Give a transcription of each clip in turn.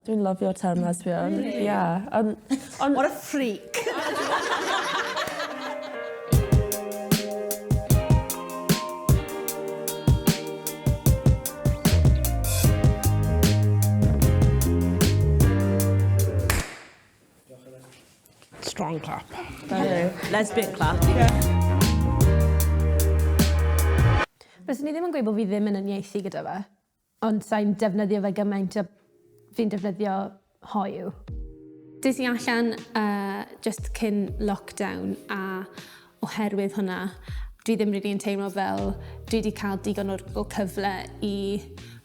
Dwi'n lyfio'r term lesbian. Really? Yeah. On, What a freak. Strong clap. Lesbian clap. Fyswn i ddim yn gweud bod fi ddim yn uniaethu gyda fe, ond sai'n defnyddio fe gymaint a fi'n defnyddio hoyw. Des i allan uh, just cyn lockdown a oherwydd hwnna, dwi ddim rili yn teimlo fel dwi wedi cael digon o'r, o cyfle i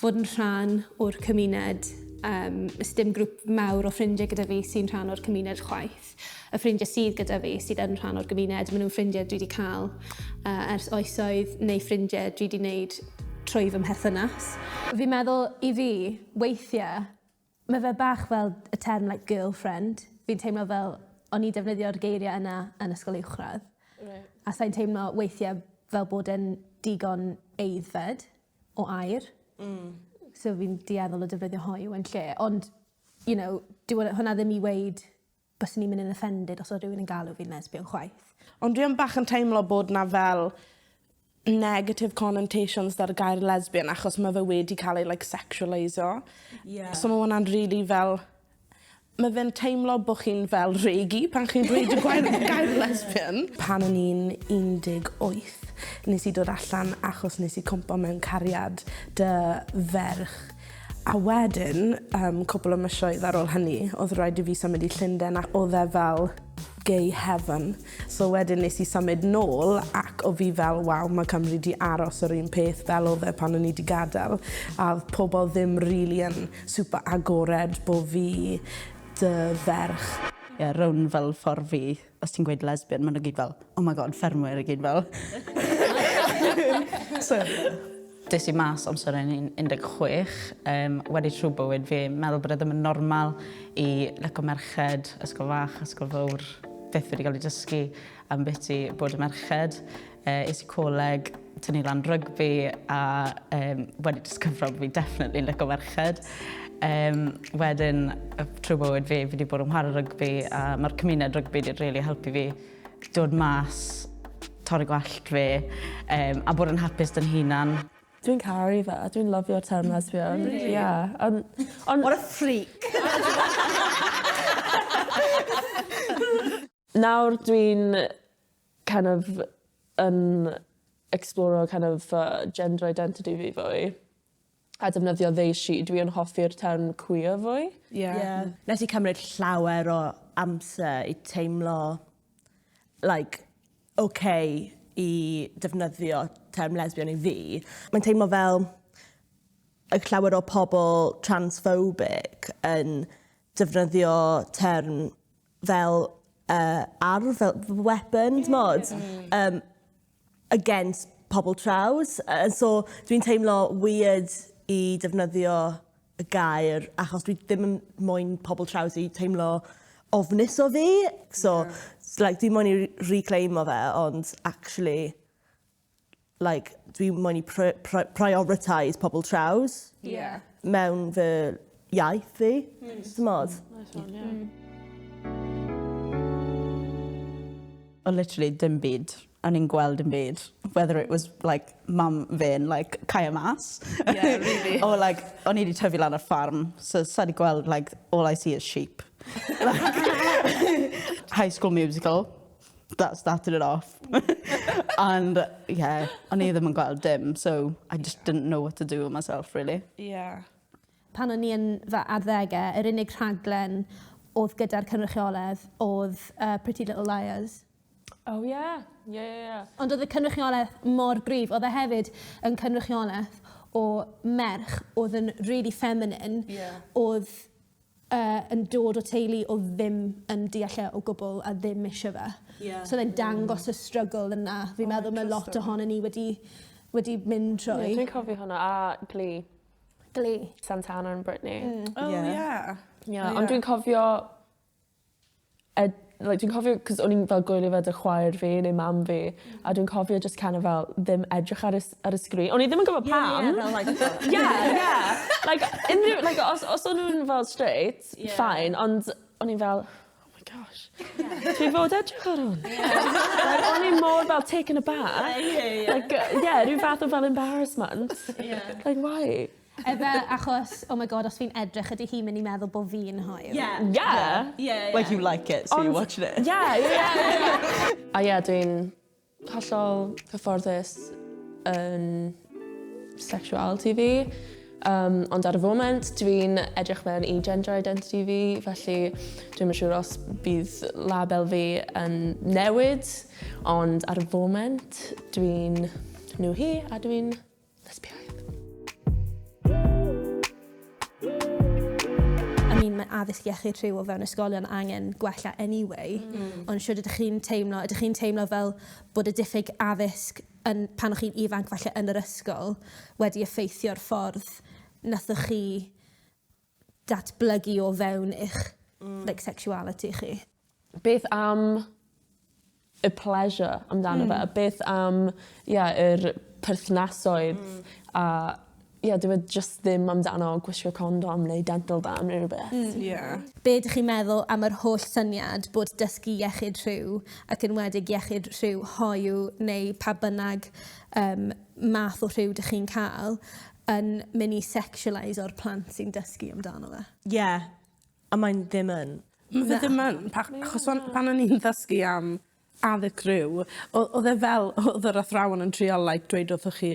fod yn rhan o'r cymuned. Um, dim grŵp mawr o ffrindiau gyda fi sy'n rhan o'r cymuned chwaith. Y ffrindiau sydd gyda fi sydd yn rhan o'r gymuned, maen nhw'n ffrindiau dwi wedi cael uh, ers oesoedd neu ffrindiau dwi wedi wneud trwy fy mherthynas. Fi'n meddwl i fi, weithiau, Mae fe bach fel y term like girlfriend. Fi'n teimlo fel o'n i'n defnyddio'r geiriau yna yn ysgol uwchradd. Reit. A sai'n teimlo weithiau fel bod e'n digon aeddfed o air. So fi'n dueddol o defnyddio hoyw yn lle ond you know dyw e- hwnna ddim i weud byswn i'n mynd yn offended os oedd rhywun yn galw fi'n lesbian chwaith. Ond dwi yn bach yn teimlo bod 'na fel negative connotations 'da'r gair lesbian achos ma' fe wedi cael ei like sexualeisio. Ie. So ma' wnna'n rili fel ma' fe'n teimlo bo' chi'n fel regi pan chi'n dweud y gwair gair lesbian. Pan o'n i'n 18 nes i dod allan achos nes i cwmpo mewn cariad 'da ferch A wedyn yym cwpwl o misoedd ar ôl hynny odd raid i fi symud i Llunden a odd e fel gay heaven. So wedyn nes i symud nôl ac o' fi fel waw ma' Cymru 'di aros yr un peth fel odd e pan o'n i 'di gadel a odd pobol ddim rili yn super agored bo' fi 'dy ferch. Ie rownd fel ffordd fi os ti'n gweud lesbian ma' n'w gyd fel oh my god ffermwyr i gyd fel. So ie. Des i mas amser o'n i'n 16 yym wedi trw bywyd fi meddwl bod e ddim yn normal i lico merched, ysgol fach, ysgol fowr, byth wedi ga'l 'i dysgu ambiti bod y merched. Yy es i coleg, tynnu lan rygbi a yym wedi discyfro bo' fi definitely yn lico merched. Yym wedyn yy trw bywyd fi fi 'di bod yn chware rygbi a ma'r cymuned rygbi 'di rili helpu fi dod mas, torri gwallt fi yym a bod yn hapus 'da'n hunan. Dwi'n caru fe. Dwi'n lyfio'r term lesbian. Really? Yeah. On' on'... What a freak. Nawr dwi'n kind of yn exploro kind of yy gender identity fi fwy a defnyddio they she dwi yn hoffi'r term queer fwy. Ie. Ie. Nes i cymryd llawer o amser i teimlo like okay i defnyddio term lesbian i fi. Mae'n teimlo fel y llawer o pobl transphobic yn defnyddio term fel yy arf fel weapon t'mod? Yym against pobl traws yy so dwi'n teimlo weird i defnyddio y gair achos dwi ddim yn moyn pobl traws i teimlo ofnus o fi so like dwi moyn i reclaimo fe ond actually like dwi moyn i pri- pri- prioritise pobl traws. Ie. Mewn fy iaith fi. T'mod? Nice one ie. O literally dim byd. O'n i'n gweld dim byd. Whether it was like mam fi'n like caio mas. Yeah really. Or like o'n i 'di tyfu lan ar ffarm so sai 'di gweld like all I see is sheep. Like High School Musical. That started it off. And yeah, o'n i ddim yn gweld dim, so I just didn't know what to do with myself really. Yeah. Pan o'n i yn fy arddegau, yr unig rhaglen oedd gyda'r cynrychioledd oedd uh, Pretty Little Liars. Oh yeah, yeah, yeah, yeah. Ond oedd y cynrychiolaeth mor gryf. Oedd e hefyd yn cynrychiolaeth o merch oedd yn really feminine. Yeah. Oedd yy yn dod o teulu o'dd ddim yn deall e o gwbwl a ddim isie fe. Ie. So o'dd e'n dangos y struggle yna. Fi'n meddwl ma' lot ohonon ni wedi wedi mynd trwy. Ie dwi'n cofio hwnna a Glee. Glee. Santana and Brittany. Oh ie. Ie ond dwi'n cofio y Like, dwi'n cofio, cos o'n i'n fel gwylio fe 'da chwaer fi neu mam fi, a dwi'n cofio just kind of fel ddim edrych ar y, ar y sgrin. O'n i ddim yn gwybod pam. Yeah, fel, like, Yeah. Like, unrhyw, like, os o'n nhw'n fel straight, fine, ond o'n i'n fel, oh my gosh, dwi fod edrych ar hwn. Like, o'n i mor fel taken aback. Like, yeah, rhyw fath o fel embarrassment. Like, why? Efe achos, oh my god, os fi'n edrych, ydy hi'n mynd i meddwl bod fi'n hoyw? Yeah. Yeah. Yeah. Like you like it, so you're watching it. Yeah. A ie, dwi'n hollol cyfforddus yn sexuality fi. Ond ar y foment, dwi'n edrych mewn i gender identity fi, felly dwi'm yn siŵr os bydd label fi yn newid, ond ar y foment, dwi'n nhw hi a dwi'n lesbiaidd. I mean, mae addysg iechyd rhyw o fewn ysgolion angen gwella anyway, ond shwd ydych chi'n teimlo? Ydych chi'n teimlo fel bod y diffyg addysg yn, pan o'ch chi'n ifanc falle yn yr ysgol wedi effeithio'r ffordd nathoch chi datblygu o fewn eich like, sexuality chi? Beth am y pleasure amdano fe? Beth am, yeah, yr perthnasoedd a yeah, dyw e just ddim amdano gwisgo condom neu dental dam neu rhywbeth. Be ydych chi'n meddwl am yr holl syniad bod dysgu iechyd rhyw ac enwedig iechyd rhyw hoyw neu pa bynnag math o rhyw dych chi'n cael yn mynd i sexualise o'r plant sy'n dysgu amdano fe? Yeah. A mae'n ddim yn. Mae fe ddim yn, achos pan o'n i'n ddysgu am addysg rhyw, oedd e fel, oedd yr athrawon yn trial, like, dweud wrthych chi,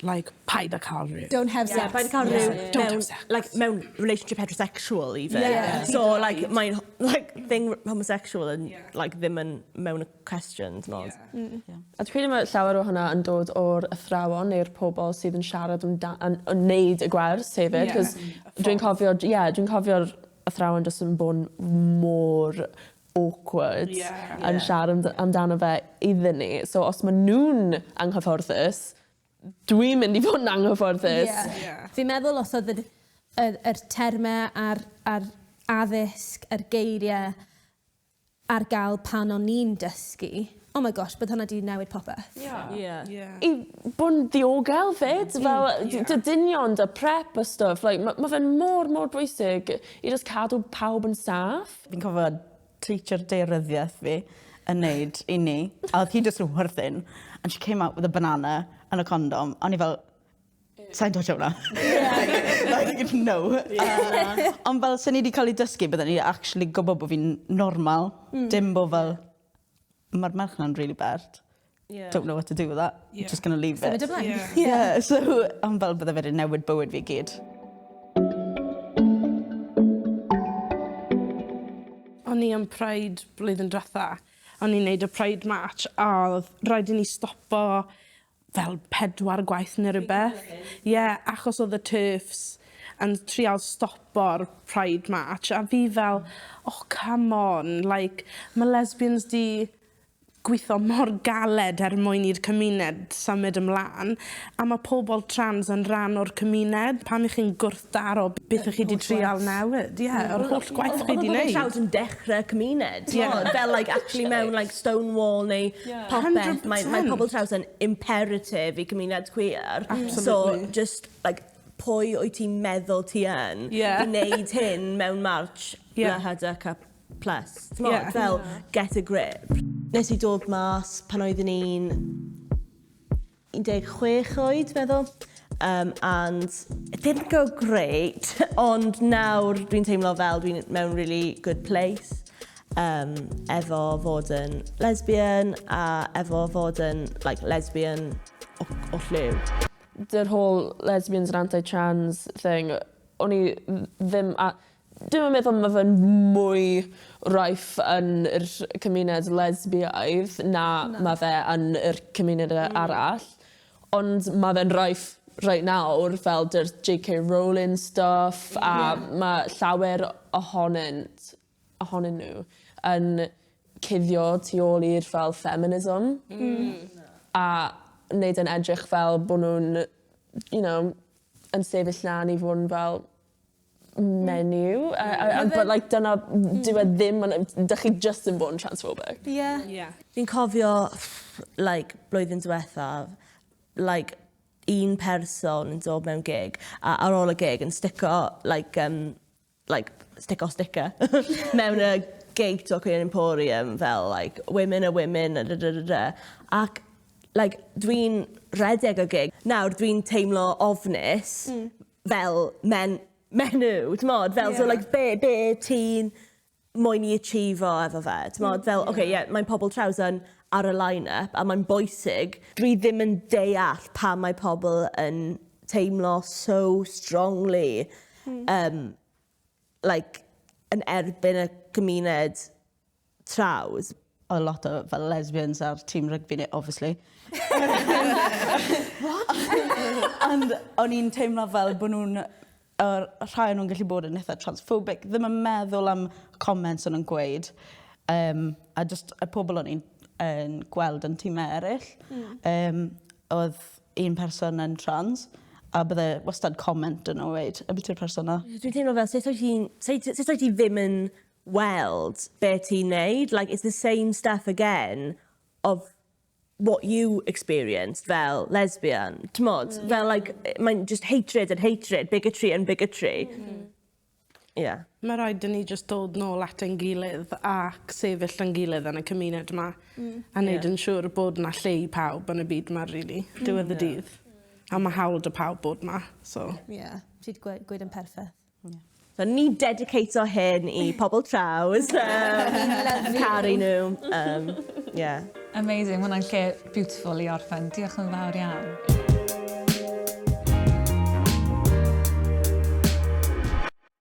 like, paid â cael rhyw. Don't have sex. Yeah, paid â cael rhyw Don't mewn, have sex. like, mewn relationship heterosexual even. So, like, mae'n, like, thing homosexual yn, like, ddim yn mewn y question, t'mod? A dwi'n credu mae llawer o hwnna yn dod o'r athrawon neu'r pobl sydd yn siarad yn neud y gwers hefyd. Cos dwi'n cofio, yeah, dwi'n cofio'r athrawon jyst yn bod yn mor awkward yn siarad amdano fe iddyn ni. So os maen nhw'n anghyfforddus, dwi'n mynd i fod yn anghyfforddus. Fi'n meddwl os oedd yr termau a'r addysg, yr geiriau ar gael pan o'n i'n dysgu, oh my gosh, bydd hwnna 'di newid popeth. I bod yn ddiogel fyd, fel dy dynion, dy prep a stuff, like, ma fe'n mor, mor bwysig i just cadw pawb yn saff. Fi'n cofio teacher daearyddiaeth fi yn neud i ni, a oedd hi just yn chwerthin, and she came out with a banana and a condom, a o'n i fel, "Sa'n touch hwnna." Like, no. Ond fel, sen ni wedi cael ei dysgu, bydden ni actually gwybod bod fi'n normal. Dim bod fel, mae'r merch na'n really bert. Don't know what to do with that. I'm just gonna leave it. Symud ymlaen. Yeah, so, ond fel bydde fe wedi newid bywyd fi gyd. O'n i yn Pride blwyddyn diwetha. O'n i'n neud y Pride March a oedd rhaid i ni stopo fel pedwar gwaith neu rhywbeth. Ie, yeah, achos oedd y TERFs yn trial stopo'r Pride March a fi fel, "Oh, come on, like, mae lesbians di gweithio mor galed er mwyn i'r cymuned symud ymlaen a mae pobl trans yn rhan o'r cymuned. Pam ych chi'n gwrthdaro beth ych chi wedi trial newid? Ie, yeah, yr holl gwaith chi wedi Oedd wneud. traws yn dechrau cymuned. Ie. Fel, like, actually mewn, like, Stonewall neu popeth. Mae 100%. pobl traws yn imperative i cymuned queer. So, just, like, pwy wyt ti'n meddwl ti yn i wneud hyn mewn march LHDC plus? T'mod, fel, get a grip. Nes i dod mas pan oeddwn i'n 16 oed, meddwl. And it didn't go great, ond nawr dwi'n teimlo fel dwi'n mewn really good place. Efo fod yn lesbian a efo fod yn like, lesbian o lliw. The whole lesbians and anti-trans thing, o'n i ddim... A, dwi'n meddwl mae fe'n mwy rife yn yr cymuned lesbiaidd na, na. Mae fe yn yr cymuned arall. Ond mae fe'n rife right nawr, fel dy'r J.K. Rowling stuff, a mae llawer ohonyn nhw yn cuddio tu ôl i'r fel feminism. A wneud yn edrych fel bod nhw'n, yn sefyll lan i fod yn fel menyw. But like dyna, dyw e ddim, dych chi just yn bod yn transphobic. Yeah. Fi'n cofio, like, blwyddyn diwethaf, like, un person yn dod mewn gig, a ar ôl y gig yn stico, like, like, stico sticker mewn y gate o Queer Emporium fel, like, "Women are women", a da da da da. Ac, like, dwi'n rhedeg y gig. Nawr dwi'n teimlo ofnus fel menyw, t'mod? Fel, so, like, be ti'n moyn i achieveo efo fe? T'mod, fel, oce, okay, yeah, mae'n pobl traws yn ar y line-up a mae'n bwysig. Dwi ddim yn deall pam mae pobl yn teimlo so strongly like, yn erbyn y gymuned traws. O lot o fel lesbians ar tîm rygbi ni, obviously. What? And o'n i'n teimlo fel bod nhw'n, yr rhai o'n nhw'n gallu bod yn eitha transphobic, ddim yn meddwl am comments o'n nhw'n gweud. A just y pobl o'n i'n yn gweld yn tîmau eraill. Oedd un person yn trans, a bydde wastad comment yn o weud, y person na. Dwi'n teimlo fel, sut wyt ti ddim yn weld be ti'n neud? Like, it's the same stuff again of what you experienced fel lesbian. T'mod? Fel, like, mae'n just hatred and hatred, bigotry and bigotry. Yeah. Mae rhaid i ni just dod nôl at ein gilydd ac sefyll yn gilydd yn y cymuned yma a wneud yn siŵr bod yna lle i pawb yn y byd yma, really, diwedd y dydd. A mae hawl 'da pawb bod yma, so. Yeah. Ti wedi gweud yn perffaith. So ni dedicate-o hyn i pobl traws. Caru nhw. Yeah. Amazing, mae hwnna'n lle beautiful i orffen. Diolch yn fawr iawn.